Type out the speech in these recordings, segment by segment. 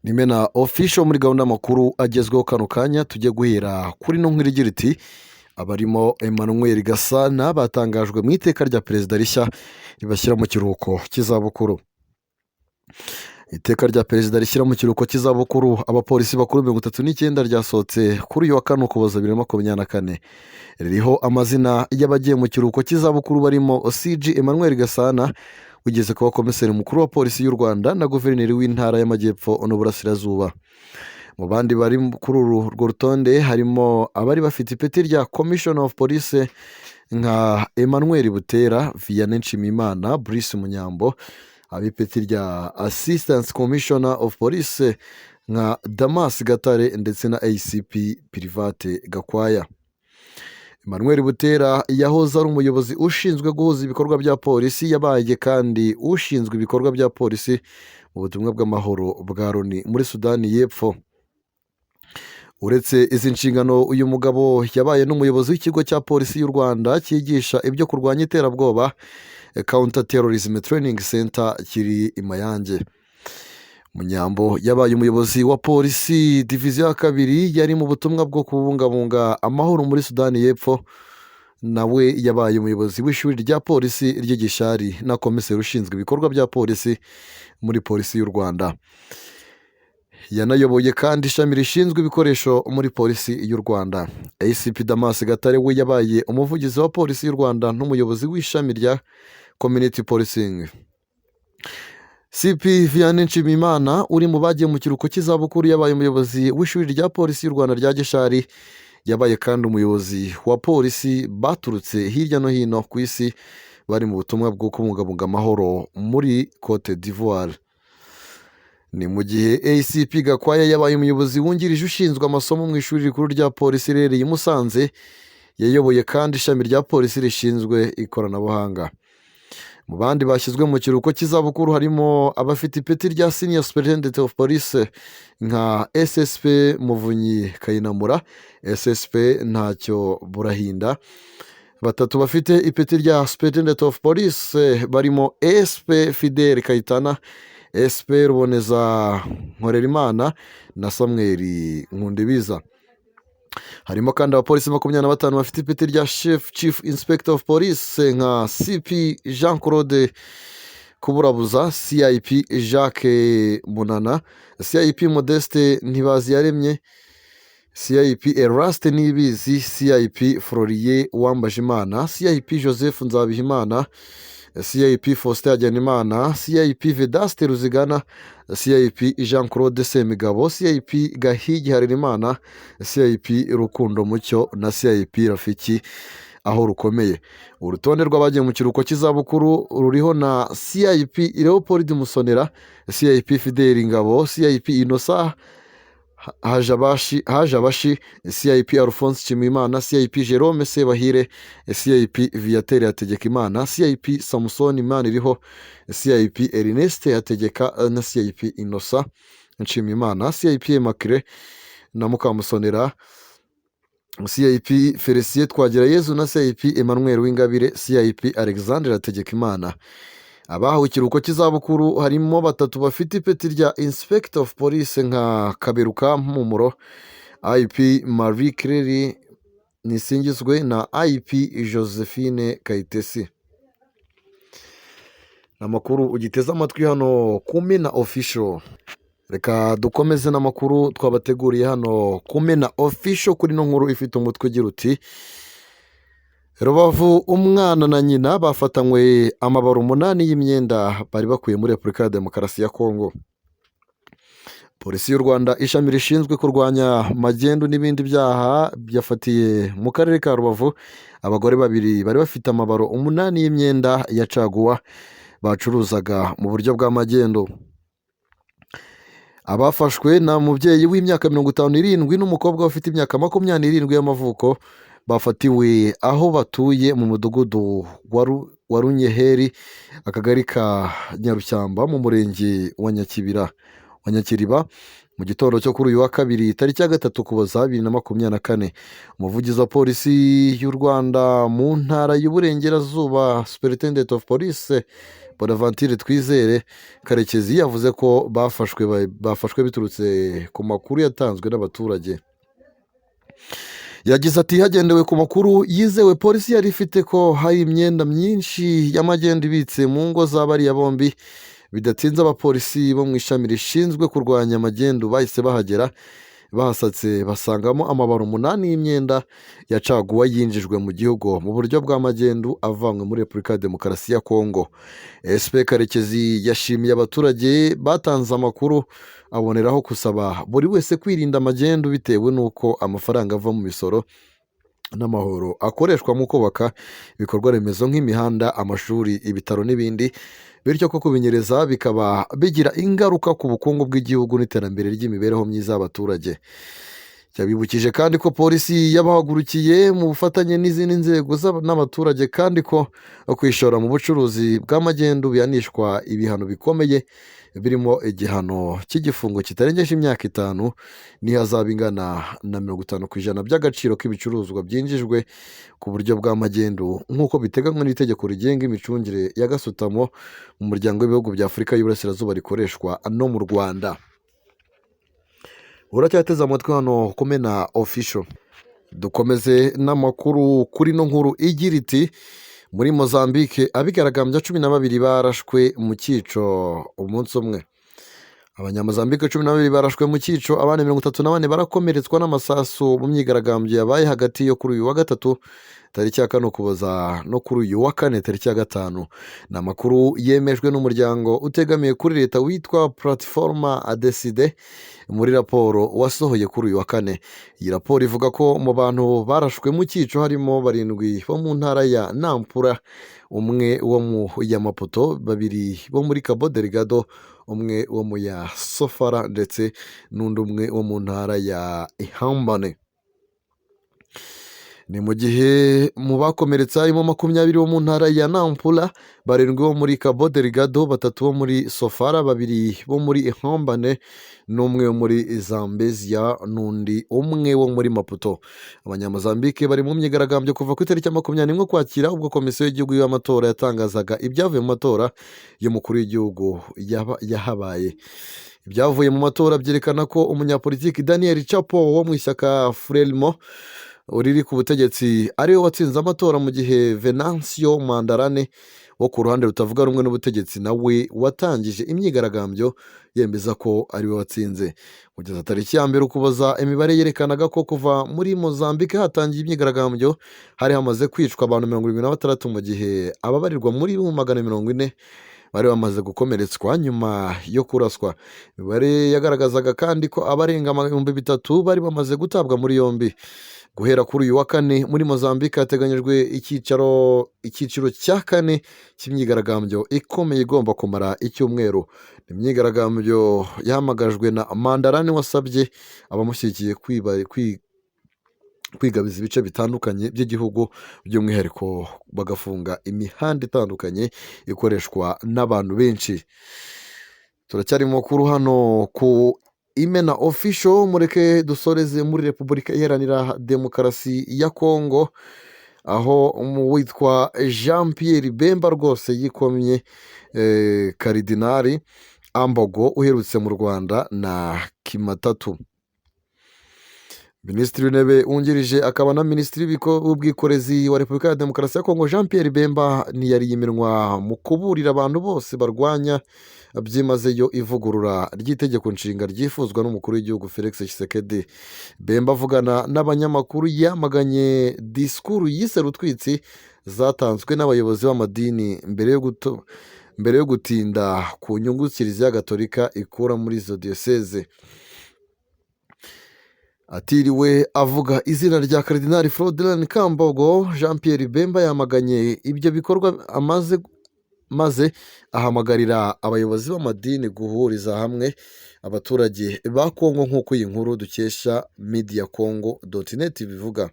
Nimena Official muri gahunda y'amakuru agezweho kano kanya. Tujye guhera kuri ino nkuru igira iti: "Abarimo Emmanuel Gasana batangajwe mu iteka rya perezida rishya ribashyira mu kiruhuko cy'izabukuru." Iteka rya perezida rishyira mu kiruhuko cy'izabukuru abapolisi bakuru 39 ryasohotse kuri uyu wa 4 Ukuboza 2024. Ririho amazina y'abagiye mu kiruhuko cy'izabukuru barimo CG Emmanuel Gasana, wigeze kuba komiseri mukuru wa polisi y'u Rwanda na guverineri w'intara y'Amajyepfo n'Uburasirazuba. Mu bandi bari kuri urwo rutonde harimo abari bafite ipeti rya Commissioner of Police nka Emmanuel Butera, Vianney Nshimiyimana, Brice Munyambo, ab'ipeti rya Assistant Commissioner of Police nka Damas Gatare ndetse na ACP Private Gakwaya. Emmanuel Butera yahoze ari umuyobozi ushinzwe guhuza ibikorwa bya polisi. Yabaye kandi ushinzwe ibikorwa bya polisi mu butumwa bw'amahoro bwa Loni muri Sudani y'Epfo. Uretse izi nshingano, uyu mugabo yabaye n'umuyobozi w'ikigo cya polisi y'u Rwanda cyigisha ibyo kurwanya iterabwoba, Counter Terrorism Training Center, kiri i Mayange. Munyambo yabaye umuyobozi wa polisi diviziyo ya kabiri yari mu butumwa bwo kubungabunga amahoro muri Sudani y'Epfo. Nawe yabaye umuyobozi w'ishuri rya polisi ry'Igishari na komiseri ushinzwe ibikorwa bya polisi muri polisi y'u Rwanda. Yanayoboye kandi ishami rishinzwe ibikoresho muri polisi y'u Rwanda. ACP Damas Gatare we yabaye umuvugizi wa polisi y'u Rwanda n'umuyobozi w'ishami rya Community Policing. CP Vianney Nshimiyimana uri mu bagiye mu kiruhuko cy'izabukuru yabaye umuyobozi w'ishuri rya polisi y'u Rwanda rya Gishari. Yabaye kandi umuyobozi wa polisi baturutse hirya no hino ku isi bari mu butumwa bwo kubungabunga amahoro muri Cote d'Ivoire. Ni mu gihe ACP Gakwaya yabaye umuyobozi wungirije ushinzwe amasomo mu ishuri rikuru rya polisi riherereye i Musanze. Yayoboye kandi ishami rya polisi rishinzwe ikoranabuhanga. Mu bandi bashyizwe mu kiruhuko cy'izabukuru harimo abafite ipeti rya Senior Superintendent of Police nka SSP Muvunyi Kayinamura, SSP Ntacyo Burahinda. Batatu bafite ipeti rya Superintendent of Police barimo SP Fidel Kayitana, SP Ruboneza Nkorerimana na Samuel Nkundibiza. Harimo kandi abapolisi 25 bafite ipeti rya Chief Inspector of Police nka CP Jean Claude Kuburabuza, CIP Jacques Munana, CIP Modeste Ntibaziyaremye, CIP Eraste Nibizi, CIP Florier Uwambajimana, CIP Joseph Nzabihimana, CIP Faustin Hagenimana, CIP Vedaste Ruzigana, CIP Jean Claude Semigabo, CIP Gahigi Harerimana, CIP Rukundo Mucyo na CIP Rafiki aho rukomeye. Urutonde rw'abagiye mu kiruhuko cy'izabukuru ruriho na CIP Leopold Musonera, CIP Fidel Ngabo, CIP Innocent Hajabashi, CIP Alphonse Nshimiyimana, CIP Jerome Sebahire, CIP Viateur Hategekimana, CIP Samusoni Maniriho, CIP Ernest Hategeka na CIP Innocent Nshimiyimana, CIP Immaculée na Mukamusonera, CIP Felicien Twagirayezu na CIP Emmanuel Uwingabire, CIP Alexandre Hategekimana. Abahawe ikiruhuko cy'izabukuru harimo batatu bafite ipeti rya Inspector of Police nka Kaberuka Mpumuro, IP Marie Claire Nisingizwe na IP Josephine Kayitesi. Amakuru ugiteze amatwi hano ku Mena Official. Reka dukomeze n'amakuru twabateguriye hano ku Mena Official kuri ino nkuru ifite umutwe ugira uti: "Rubavu, umwana na nyina bafatanywe amabaro 8 y'imyenda bari bakuye muri Repubulika ya Demokarasi ya Kongo." Polisi y'u Rwanda, ishami rishinzwe kurwanya magendu n'ibindi byaha, byafatiye mu karere ka Rubavu abagore babiri bari bafite amabaro 8 y'imyenda ya caguwa bacuruzaga mu buryo bwa magendu. Abafashwe ni umubyeyi w'imyaka 57 n'umukobwa ufite imyaka 27 y'amavuko. Bafatiwe aho batuye mu mudugudu wa Runyeheri, akagari ka Nyarushyamba, mu murenge wa Nyakibira. wa Nyakiriba mu gitondo cyo kuri uyu wa kabiri, tariki ya 3 Ukuboza 2024. Umuvugizi wa Polisi y'u Rwanda mu Ntara y'Uburengerazuba, Superintendent of Police Bonaventure Twizere Karekezi, yavuze ko bafashwe biturutse ku makuru yatanzwe n'abaturage. Yagize ati: "Hagendewe ku makuru yizewe polisi yari ifite ko hari imyenda myinshi y'amagendo ibitse mu ngo za bariya bombi, bidatinze abapolisi bo mu ishami rishinzwe kurwanya magendu bahise bahagera, bahasatse basangamo amabaro 8 y'imyenda ya caguwa yinjijwe mu gihugu mu buryo bwa magendu avanywe muri Repubulika ya Demokarasi ya Kongo." SP Karekezi yashimiye abaturage batanze amakuru, aboneraho gusaba buri wese kwirinda magendu bitewe n'uko amafaranga ava mu misoro n'amahoro akoreshwa mu kubaka ibikorwa remezo nk'imihanda, amashuri, ibitaro n'ibindi, bityo ko kubinyereza bikaba bigira ingaruka ku bukungu bw'igihugu n'iterambere ry'imibereho myiza y'abaturage. Yabibukije kandi ko polisi yabahagurukiye mu bufatanye n'izindi nzego n'abaturage, kandi ko kwishora mu bucuruzi bw'amagendu bihanishwa ibihano bikomeye, birimo igihano cy'igifungo kitarengeje imyaka 5 n'ihazabu ingana na 50% by'agaciro k'ibicuruzwa byinjijwe ku buryo bwa magendu, nk'uko biteganywa n'itegeko rigenga imicungire ya gasutamo mu Muryango w'Ibihugu bya Afurika y'Uburasirazuba rikoreshwa no mu Rwanda. Uracyateze amatwi hano Kumena Official. Dukomeze n'amakuru kuri ino nkuru igira iti: "Muri Mozambique abigaragambya 12 barashwe mu cyico umunsi umwe." Abanyamozambique 12 barashwe mu cyico, abandi 34 barakomeretswa n'amasasu mu myigaragambyo yabaye hagati yo kuri uyu wa gatatu tariki ya 4 Ukuboza no kuri uyu wa kane tariki ya 5. Ni amakuru yemejwe n'umuryango utegamiye kuri leta witwa Plataforma Decide muri raporo wasohoye kuri uyu wa kane. Iyi raporo ivuga ko mu bantu barashwe mu cyico harimo barindwi bo mu ntara ya Nampula, umwe wo mu ya Maputo, babiri bo muri Cabo Delgado, umwe wo mu ya Sofala ndetse n'undi umwe wo mu ntara ya Inhambane. Ni mu gihe mu bakomeretse harimo 20 bo mu ntara ya Nampula, barindwi bo muri Cabo Delgado, batatu bo muri Sofala, babiri bo muri Inhambane n'umwe wo muri Zambezia n'undi umwe wo muri Maputo. Abanyamozambike bari mu myigaragambyo kuva ku itariki ya 21 Ukwakira, ubwo Komisiyo y'Igihugu y'Amatora yatangazaga ibyavuye mu matora y'umukuru w'igihugu yahabaye. Ibyavuye mu matora byerekana ko umunyapolitiki Daniel Chapo wo mu ishyaka Frelimo riri ku butegetsi ariwe watsinze amatora, mu gihe Venancio Mondlane wo ku ruhande rutavuga rumwe n'ubutegetsi nawe watangije imyigaragambyo yemeza ko ariwe watsinze. Kugeza tariki ya 1 Ukuboza, imibare yerekanaga ko kuva muri Mozambique hatangiye imyigaragambyo hari hamaze kwicwa abantu 76, mu gihe ababarirwa muri 400,000 bari bamaze gukomeretswa nyuma yo kuraswa. Imibare yagaragazaga kandi ko abarenga 3000 bari bamaze gutabwa muri yombi. Guhera kuri uyu wa kane muri Mozambique hateganyijwe icyiciro cya kane cy'imyigaragambyo ikomeye igomba kumara icyumweru. Ni imyigaragambyo yahamagajwe na Mondlane wasabye abamushyigikiye kwigabiza ibice bitandukanye by'igihugu, by'umwihariko bagafunga imihanda itandukanye ikoreshwa n'abantu benshi. Turacyari mu makuru hano ku Imena Official. Mureke dusoreze muri Repubulika Iharanira Demokarasi ya Kongo, aho witwa Jean Pierre Bemba rwose yikomye Karidinari Ambongo uherutse mu Rwanda na Kimitatu. Minisitiri w'Intebe wungirije akaba na Minisitiri w'Ubwikorezi wa Repubulika ya Demokarasi ya Kongo, Jean Pierre Bemba, ntiyariye iminwa mu kuburira abantu bose barwanya byimazeyo ivugurura ry'itegeko nshinga ryifuzwa n'umukuru w'igihugu Felix Tshisekedi. Bemba avugana n'abanyamakuru yamaganye disikuru yise rutwitsi zatanzwe n'abayobozi b'amadini mbere yo gutinda ku nyungu Kiliziya Gatolika ikura muri izo diyoseze. Atiriwe avuga izina rya Karidinali Fridolin Ambongo, Jean Pierre Bemba yamaganye ibyo bikorwa amaze maze ahamagarira abayobozi b'amadini guhuriza hamwe abaturage ba Kongo, nk'uko iyi nkuru dukesha Media Congo.net bivuga.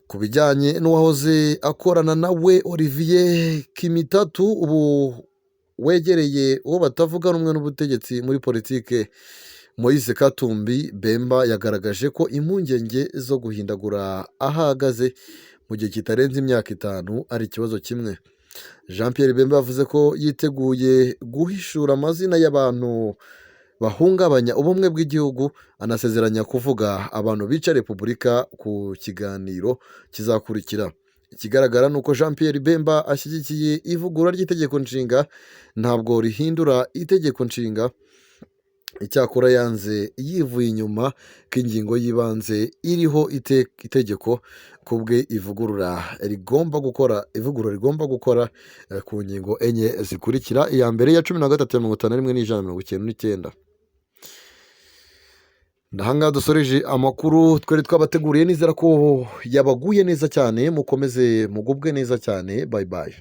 Ku bijyanye n'uwahoze akorana nawe Olivier Kimitatu ubu wegereye uwo batavuga rumwe n'ubutegetsi muri politike Moise Katumbi. Bemba yagaragaje ko impungenge zo guhindagura aho ahagaze mu gihe kitarenze imyaka 5 ari ikibazo kimwe. Jean Pierre Bemba yavuze ko yiteguye guhishura amazina y'abantu bahungabanya ubumwe bw'igihugu, anasezeranya kuvuga abantu bica repubulika ku kiganiro kizakurikira. Ikigaragara ni uko Jean Pierre Bemba ashyigikiye ivugurura ry'itegeko nshinga, ntabwo rihindura itegeko nshinga. Icyakora yanze yivuye inyuma ko ingingo y'ibanze iriho itegeko ku bwe ivugurura rigomba gukora ku ngingo enye zikurikira: iya mbere, iya 13, ya 51 n'iya 199. Ahangaha dusoreje amakuru twari twabateguriye. Nizera ko yabaguye neza cyane. Mukomeze mugubwe neza cyane. Bye bye.